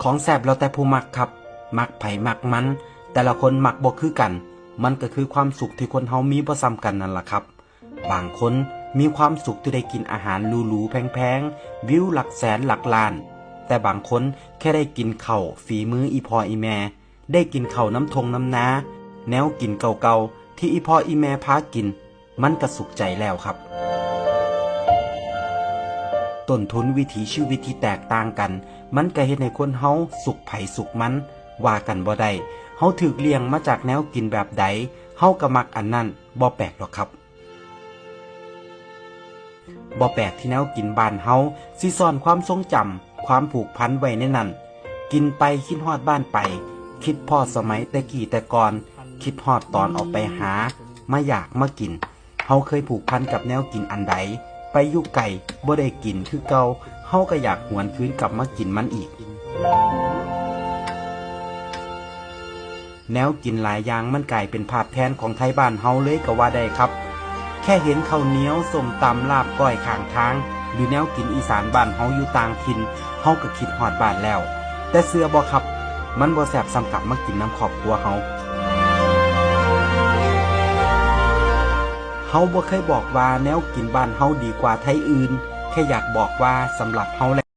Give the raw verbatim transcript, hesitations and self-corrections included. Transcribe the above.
ของแซ่บแล้วแต่ผู้มักครับ มักไผมักมัน แต่ละคนมักบ่คือกัน มันก็คือความสุขที่คนเฮามีบ่ซ้ำกันนั่นล่ะครับ บางคนมีความสุขที่ได้กินอาหารหรูๆแพงๆ วิวหลักแสนหลักล้าน แต่บางคนแค่ได้กินข้าวฝีมืออีพ่ออีแม่ ได้กินข้าวนำทงนำนา แนวกินเก่าๆที่อีพ่ออีแม่พากิน มันก็สุขใจแล้วครับ ต้นทุนวิถีชีวิตที่แตกต่างกัน มันก็เฮ็ดให้คนเฮาสุขไผสุขมัน ว่ากันบ่ได้ เฮาถูกเลี้ยงมาจากแนวกินแบบใด เฮาก็มักอันนั้น บ่แปลกดอกครับ บ่แปลกที่แนวกินบ้านเฮาสิซ่อนความทรงจำ ความผูกพันไว้ในนั้น กินไปคิดฮอดบ้านไป คิดพ้อสมัยแต่กี้แต่ก่อน คิดฮอดตอนออกไปหา มาอยากมากิน เฮาเคยผูกพันกับแนวกินอันใด ไปอยู่ไกลบ่ได้กินคือเก่า เฮาก็อยากหวนคืนกลับมากินมันอีก แนวกินหลายอย่างมันกลายเป็นภาพแทนของไทบ้านเฮาเลยก็ว่าได้ครับ แค่เห็นข้าวเหนียว ส้มตำ ลาบก้อยข้างทาง หรือแนวกินอีสานบ้านเฮาอยู่ต่างถิ่น เฮาก็คิดฮอดบ้านแล้ว แต่เชื่อบ่ครับ มันบ่แซ่บส่ำกลับมากินนำครอบครัวเฮา เฮาบ่เคยบอกว่าแนวกินบ้านเฮาดีกว่าไทอื่น แค่อยากบอกว่าสำหรับเฮา